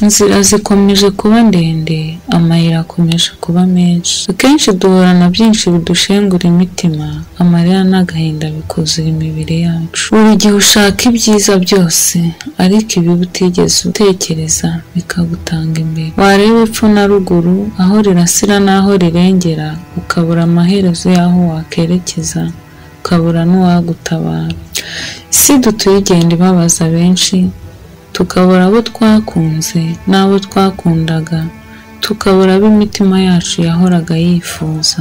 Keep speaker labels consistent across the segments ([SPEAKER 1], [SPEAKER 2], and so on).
[SPEAKER 1] Inzira zikomeje kuba ndende, amayira akomeje kuba menshi. Akenshi duhura na byinshi bidushengura imitima, amarira n'agahinda bikuzura imibiri yacu. Buri gihe ushaka ibyiza byose, ariko ibibi utigeze utekereza bikagutanga imbere. Wareba epfo na ruguru, aho rirasira n'aho rirengera, ukabura amaherezo y'aho wakerekeza, ukabura n'uwagutabara. Isi dutuye igenda ibabaza benshi, tukabura abo twakunze n'abo twakundaga, tukabura abo imitima yacu yahoraga yifuza.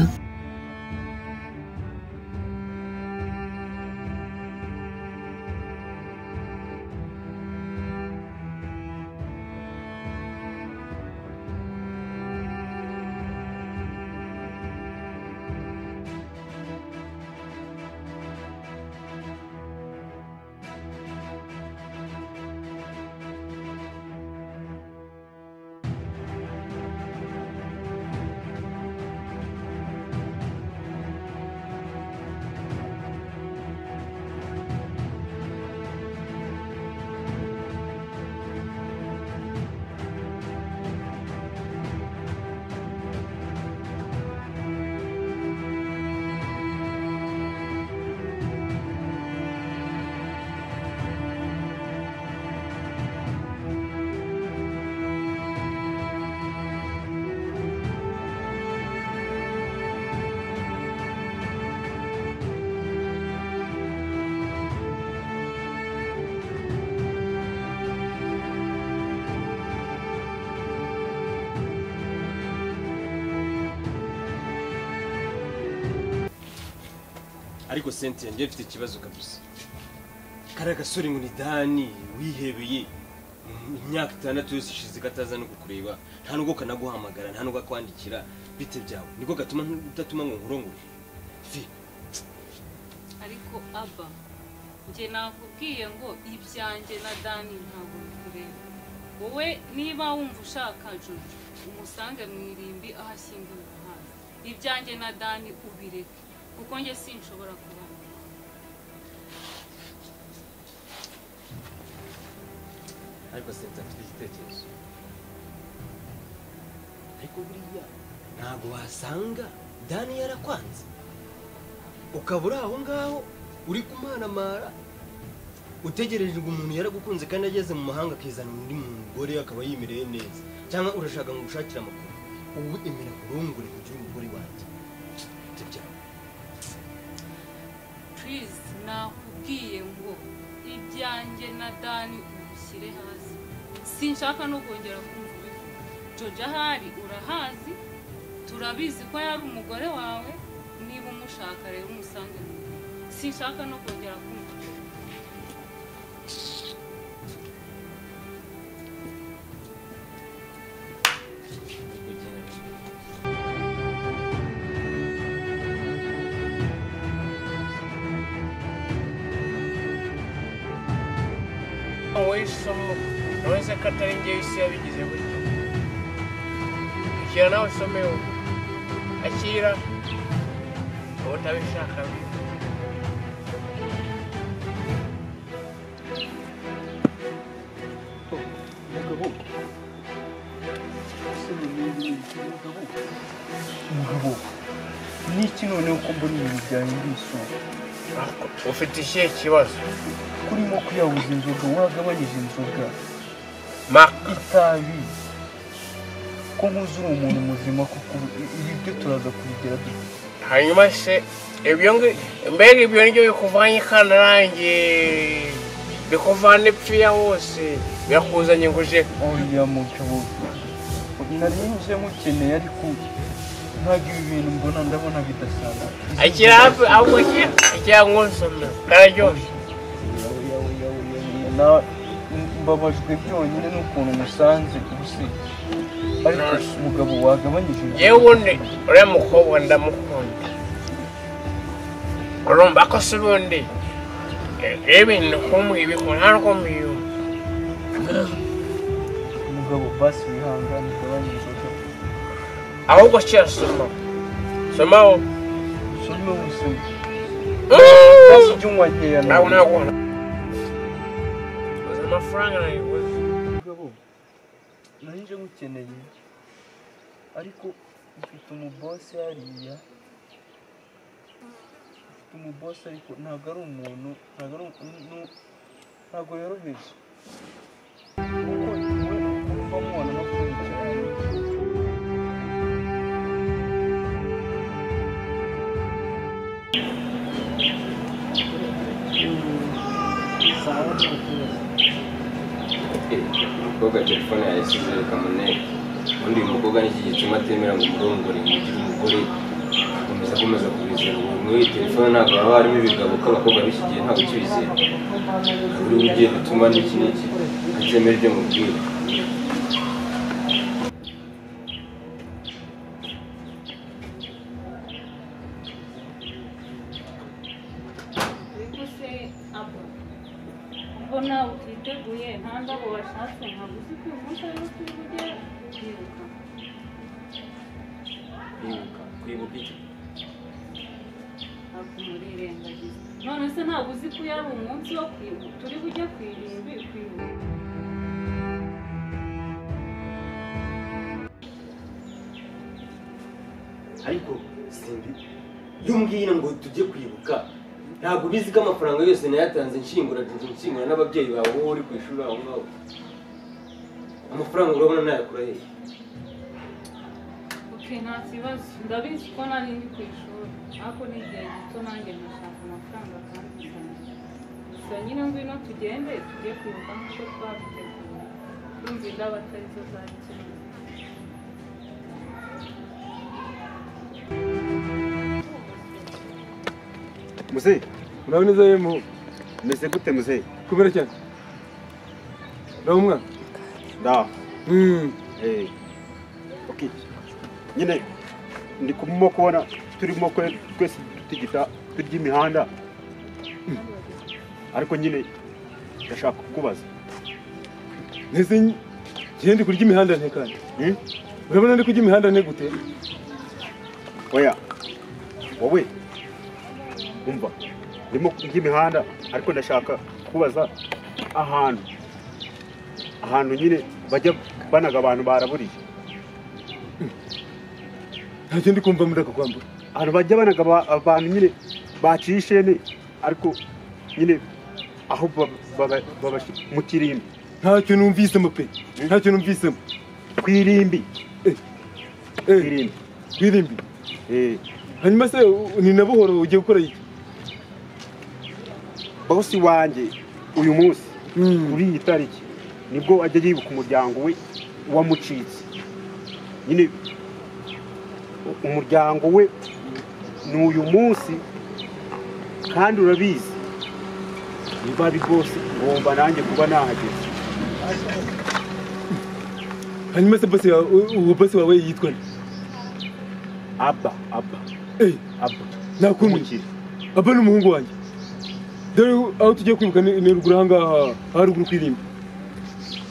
[SPEAKER 2] Ariko Cynthia njye mfite ikibazo kabisa. Kariya gasore ngo ni Dani wihebeye imyaka 6 yose ishize kataza no kukureba, nta nubwo kanaguhamagara, nta nubwo akwandikira, bite byawe niko gatuma udatuma ngo nkurongore. Fi
[SPEAKER 1] ariko aba njye nakubwiye ngo ibyanjye na Dani ntabwo bikureba. Wowe niba wumva ushaka Jojo umusange mu irimbi aho ashyinguwe hanze, ibyanjye na Dani ubireke kuko njye sinshobora kubana.
[SPEAKER 2] Ariko Cynthia mfite igitekerezo. Ariko buriya ntabwo wasanga Dani yarakwanze, ukabura aho ngaho uri kumanamara utegereje ngo umuntu yaragukunze kandi ageze mu mahanga akizana undi mugore akaba yimereye neza, cyangwa urashaka ngo ushakire amakuru. Ubu emera kurongore kugira umugore wanjye.
[SPEAKER 1] Please, nakubwiye ngo ibyanjye na Dani ubishyire hasi, sinshaka no kongera kumva ubivuga. Jojo ahari urahazi, turabizi ko yari umugore wawe, niba umushaka rero umusange mu rugo. Sinshaka no kongera kumva.
[SPEAKER 3] Isomo uretse ko atari njyewe isi yabigize gutyo. Akira nawe usomeho, akira uba utabishaka bibi.
[SPEAKER 4] Mugabo, niki noneho ko mbona ibintu byahinduye isura?
[SPEAKER 3] Ufite ikihe kibazo?
[SPEAKER 4] Kurimo kuyabuza inzoga, wagabanyije inzoga, itabi, ko nkuzi uri umuntu muzima kuko ibi byo turaza kubigera dute.
[SPEAKER 3] Hanyuma se ibyo mbega ibyo nibyo bikuvanye ikantarange, bikuvana ipfiya hose, birakuzanye ngo uje.
[SPEAKER 4] Oya mugabo, nari nje mukeneye ariko ntabwo ibi bintu mbona ndabona bidasanzwe.
[SPEAKER 3] Akira hafi ahubwo akira nk'unsomera kararyoshye.
[SPEAKER 4] Mbabajwe byonyine n'ukuntu musanze ubusi. Ariko mugabo wagabanyije.
[SPEAKER 3] Yewe ubundi uriya mukobwa ndamukunda. Urumva ko se ubundi ibintu kumwibikora nta n'uko mbiyumva.
[SPEAKER 4] Mugabo basi wihangane ugabanye inzoga.
[SPEAKER 3] Ahubwo kirasoma. Somaho.
[SPEAKER 4] Soma usome. Basi ujye unywa nkeya nawe.
[SPEAKER 3] Ntabwo amafaranga nayiguze.
[SPEAKER 4] Mugabo Nari nje ngukeneye ariko mfite umubosi hariya, mfite umubosi ariko ntabwo ari umuntu, ntabwo yoroheje kuko we kuva mubona no kwicara.
[SPEAKER 2] Umukobwa telefone yayisize reka muneke. Ubundi uyu mukobwa n'iki gituma atemera ngo umurongore mugire umugore akomeza kubizera. Ubu muri iyi telefone ntabwo haba harimo ibigabo ko abakobwa b'iki gihe ntabwo ukibizera. Uri ugiye gutuma n'iki n'iki atemera ibyo mubwira.
[SPEAKER 1] Mbona utiteguye nta ndabo washatse ntabwo uzi ko uyu munsi ariwo turi bujye kwibuka.
[SPEAKER 2] Kwibuka? Kwibuka iki?
[SPEAKER 1] Ntabwo murirengagiza. None se ntabwo uzi ko yari umunsi wo kwibuka turi bujye kwirimbi kwibuka.
[SPEAKER 2] Ariko simbi iyo umbwira ngo tujye kwibuka ntabwo ubizi ko amafaranga yose nayatanze nshingura nshingura n'ababyeyi bawe wowe uri ku ishuri aho ngaho. Amafaranga urabona nayakura hehe?
[SPEAKER 1] Okay, nta kibazo ndabizi ko nari ndi ku ishuri ariko ni igihe gito nanjye nkashaka amafaranga kandi gusa nyine ngwino tugende tujye kwibuka nk'uko twabiteguye. Ndumva indabo atari zo zari ikibazo.
[SPEAKER 5] Muzehe,
[SPEAKER 6] uraho neza yemo?
[SPEAKER 5] Meze gute muzehe?
[SPEAKER 6] Kubera cyane. Ndaho mwana?
[SPEAKER 5] Ndaho. Okay. Nyine ndi kummo kubona turimo ko twese tutigita turya imihanda. Ariko nyine ndashaka kukubaza.
[SPEAKER 6] Nese ngiye ndi kurya imihanda nte kandi? Urabona ndi kurya imihanda nte gute?
[SPEAKER 5] Oya. Wowe umva ndimo kurya imihanda ariko ndashaka kubaza ahantu nyine bajya banaga abantu baraburiye.
[SPEAKER 6] Ntacyo ndi kumva muri aka kwambura.
[SPEAKER 5] Ahantu bajya banaga abantu nyine baciye ishene ariko nyine aho mu kirimbi.
[SPEAKER 6] Ntacyo numvisemo pe, ntacyo numvisemo.
[SPEAKER 5] Kwirimbi. Kwirimbi.
[SPEAKER 6] Kwirimbi. Hanyuma se ni na buhoro ugiye gukora iki?
[SPEAKER 5] Bosi wanjye uyu munsi kuri iyi tariki nibwo ajya yibuka umuryango we wamucitse. Nyine umuryango we ni uyu munsi kandi urabizi niba ari bose ngomba nanjye kuba nahageze.
[SPEAKER 6] Hanyuma se bosi uwo bosi wawe yitwa nde?
[SPEAKER 5] Abba. Abba. Abba.
[SPEAKER 6] Nakumukira. Abba ni umuhungu wanjye. Dore aho tugiye kwibuka ni ruguru aha ngaha, haruguru kwirimbi.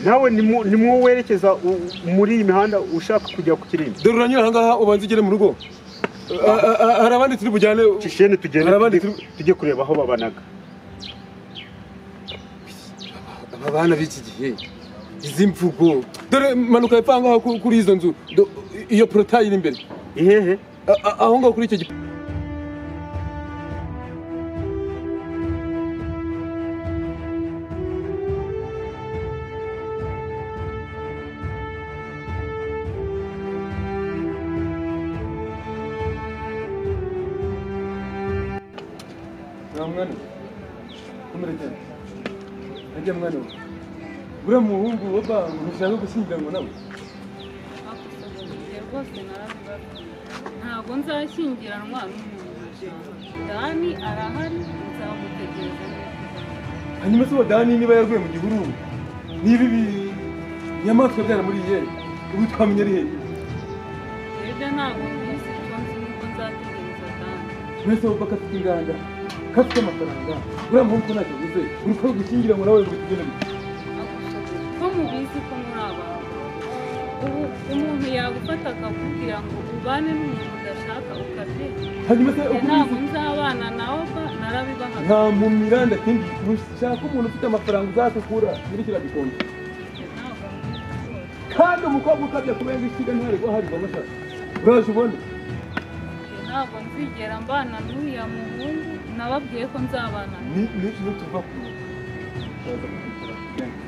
[SPEAKER 5] Nawe nimwo werekeza muri iyi mihanda ushaka kujya ku kirimbi.
[SPEAKER 6] Dore uranyura aha ngaha ubanza ugere mu rugo. Hari abandi turi bujyane.
[SPEAKER 5] Cishene tugende tujye kureba aho babanaga.
[SPEAKER 6] Aba bana b'iki gihe izi mvugo. Dore manuka hepfo aha ngaha kuri izo nzu iyo porotayi iri imbere.
[SPEAKER 5] Ihehe?
[SPEAKER 6] Aho ngaho kuri icyo gipangu. Mwana kumere cyane. Ajya mwana we. Uriya muhungu wa bangu ntushaka gushyingiranwa nawe?
[SPEAKER 1] Rwose narabibabwiye ntabwo nzashyingiranwa n'umuntu ntashaka. Dani arahari nzamutegereza neza.
[SPEAKER 6] Hanyuma se uwo Dani niba yaguye mu gihuru niba ibi inyamaswa byaramuriye ubu twamenya ari hehe?
[SPEAKER 1] Ibyo ntabwo mbizi, icyo nzi ni uko nzategereza Dani.
[SPEAKER 6] Mwese wumva ko afite inganda, ko afite amafaranga, uriya muhungu ko ntacyo abuze, uri ko gushyingiranwa nawe ngo tugende bite?
[SPEAKER 1] Ko mubizi ko muri abantu ubu umuntu yagufata akakubwira ngo ubane n'umuntu udashaka ukabyemera.
[SPEAKER 6] Hanyuma se uko
[SPEAKER 1] ntabwo nzabana nawe narabibahaga.
[SPEAKER 6] Nta mu miranda kindi ushaka umuntu ufite amafaranga uzatukura muri kiriya gikombe. Kandi umukobwa ukabya kubenga ishyiga ntiharirwa harirwa amashaka. Uraje ubone.
[SPEAKER 1] Ntabwo nzigera mbana n'uriya muhungu, nababwiye ko nzabana.
[SPEAKER 6] Ni tuva ku turaza kugira tugende.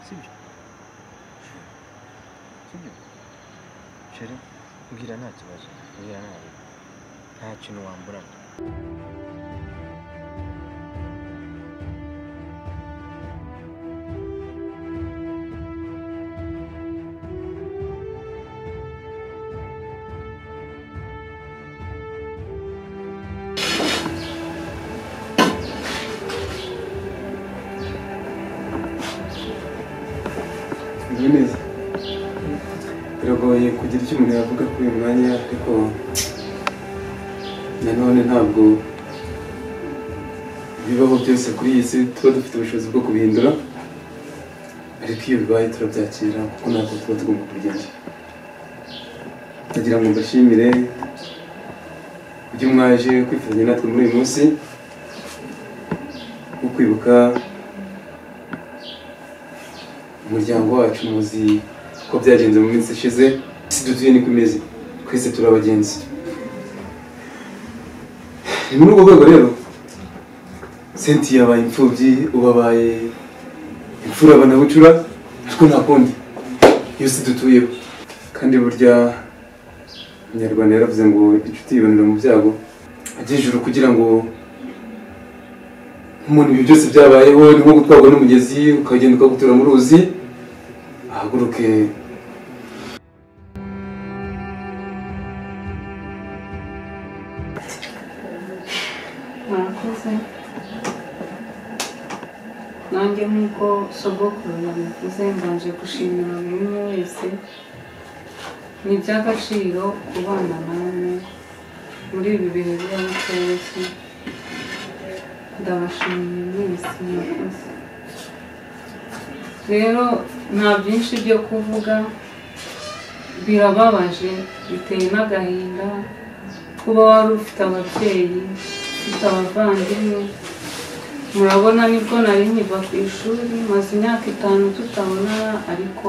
[SPEAKER 2] Sibyo? Sibyo? Chérie, mbwira nta kibazo, mbwira nta kintu wamburana.
[SPEAKER 6] Neza biragoye kugira icyo umuntu yavuga kuri uyu mwanya, ariko nanone ntabwo ibibaho byose kuri iyi si tuba dufite ubushobozi bwo kubihindura, ariko iyo bibaye turabyakira kuko ntabwo tuba tugomba kubigenza. Ndagira ngo mbashimire ibyo mwaje kwifatanya natwe muri uyu munsi wo kwibuka umuryango wacu. Muzi ko byagenze mu minsi ishize, isi dutuye niko imeze, twese turi abagenzi. Ni muri urwo rwego rero Senti yabaye imfubyi, ubabaye imfura banabucura, ariko nta kundi iyo si dutuyeho. Kandi burya Umunyarwanda yaravuze ngo inshuti yibonera mu byago. Ajya ijuru kugira ngo umuntu ibi byose byabayeho ni nko gutwarwa n'umugezi ukagenda ukagutura mu ruzi, ahaguruke.
[SPEAKER 1] Murakoze. Nanjye nk'uko sogokuru yabivuze, mbanje gushimira buri umwe wese. Ni iby'agaciro kubana namwe muri ibi bihe biba bitoroshye. Ndabashimiye mwese, murakoze. Rero nta byinshi byo kuvuga, birababaje, biteye n'agahinda kuba wari ufite ababyeyi, ufite abavandimwe. Murabona nibwo nari nkiva ku ishuri, maze imyaka 5 tutabonana, ariko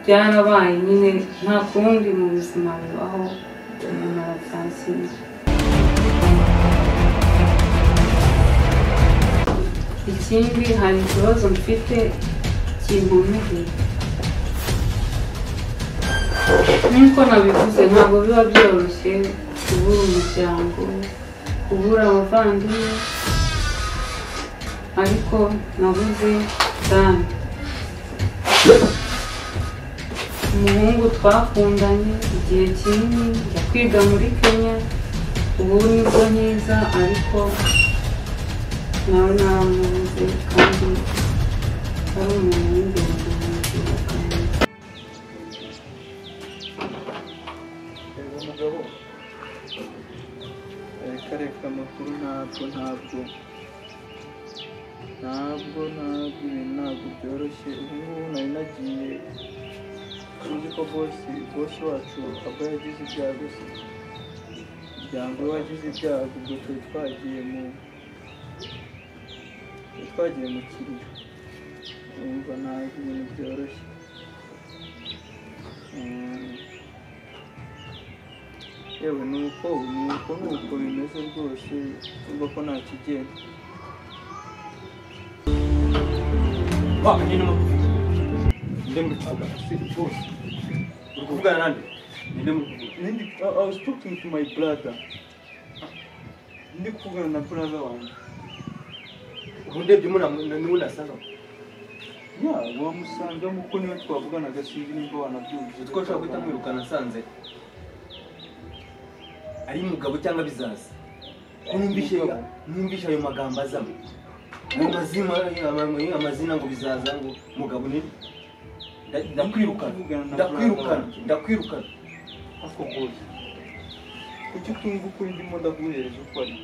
[SPEAKER 1] byarabaye nyine, nta kundi mu buzima bibaho, umuntu arabyakira. Ikindi hari ikibazo mfite kinkomereye. Nk'uko nabivuze, ntabwo biba byoroshye kubura umuryango, kubura abavandimwe, ariko nabuze Dan, umuhungu twakundanye igihe kinini, njya kwiga muri Kenya, ubu nibwo nkiza, ariko nawe naramubuze kandi ari umuntu w'ingenzi mu buzima bwanjye.
[SPEAKER 4] Umugabo reka reka amakuru ntabwo ibintu ntabwo byoroshye. Ubu ngubu nari nagiye, uzi ko bosi wacu aba yagize ibyago, se umuryango we wagize ibyago, ubwo twari twagiye mu kiriyo. Urumva ntabwo ibintu byoroshye. Yewe nuko bimeze rwose, urumva ko nta kigenda.
[SPEAKER 2] Uri kuvugana nande? Ninde muri kuvuga?
[SPEAKER 4] Nindi, I was talking to my brother. Ndi kuvugana na brother wanjye.
[SPEAKER 2] Ubu ndebye niwe nasangamo.
[SPEAKER 4] Ya, wamusangamo kuko niwe twavuganaga, sinzi nimba wanabyumvise.
[SPEAKER 2] Utwo nshobora guhita mwirukana nsanze ari mugabo cyangwa bizaza. Ko numvishe ayo magambo azamo. Ayo amazina ngo bizaza ngo mugabo ni ndakwirukana. Ndakwirukana.
[SPEAKER 4] Ako boss. Kuki utumva ukuri ndimo ndaguhereza uko ari?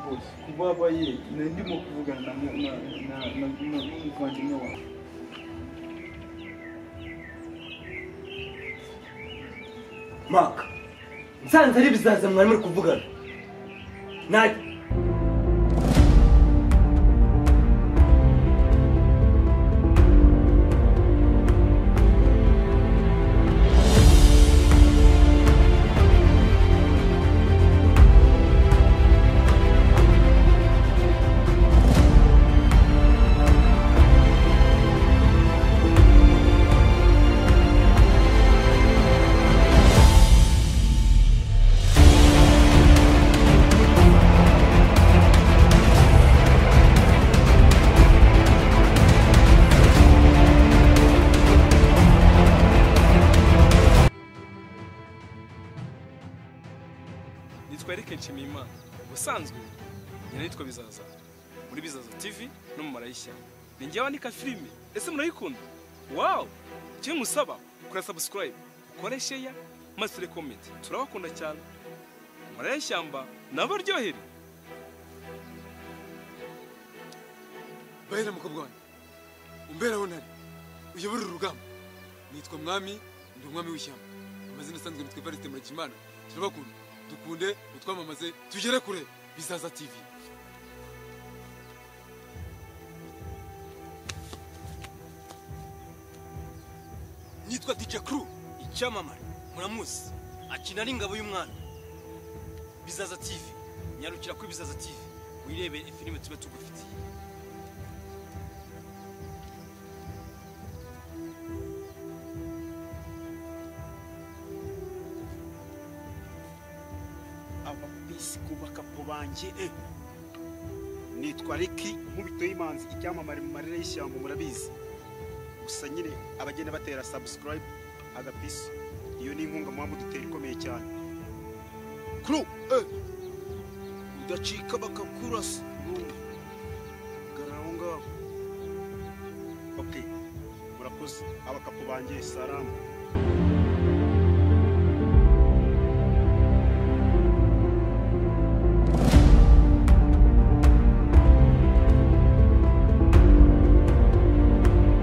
[SPEAKER 4] Boss, kubaba ye ndimo kuvugana na n'umuvandimwe wawe.
[SPEAKER 2] Mark, nsanze ari bizaza mwari muri kuvugana.
[SPEAKER 7] Nitwa Eric Nshimiyimana. Ubusanzwe njye nitwa Bizaza muri Bizaza TV no mu Marayishyamba. Ni njye wandika filime. Ese murayikunda? Wow! Icyo musaba kora subscribe, ukore share, maze comment. Turabakunda cyane. Marayishyamba nabaryohere.
[SPEAKER 8] Bahera mukobwa wanjye. Umberaho ntari. Uyobora urugamba. Nitwa Mwami, ndi umwami w'ishyamba. Amazina asanzwe nitwa Evariste Muragimana. Turabakunda. Dukunde utwamamaze tugere kure. Bizaza TV.
[SPEAKER 2] Nitwa DJ Crew, icyamamare muramuzi, akina ari ingabo y'umwana. Bizaza TV, nyarukira kuri Bizaza TV wirebere filime tuba tugufitiye.
[SPEAKER 5] Abapisi kubaka banjye nitwa Ricky nkubito y'imanzi, icyamamare mu marira y'ishyamba murabizi. Gusa nyine abagenda batera subscribe agapisi, iyo ni inkunga muba mudutera ikomeye cyane. Crew udacika bakakurasa garara aho ngaho. Okay, murakoze abakapu banjye, salamu.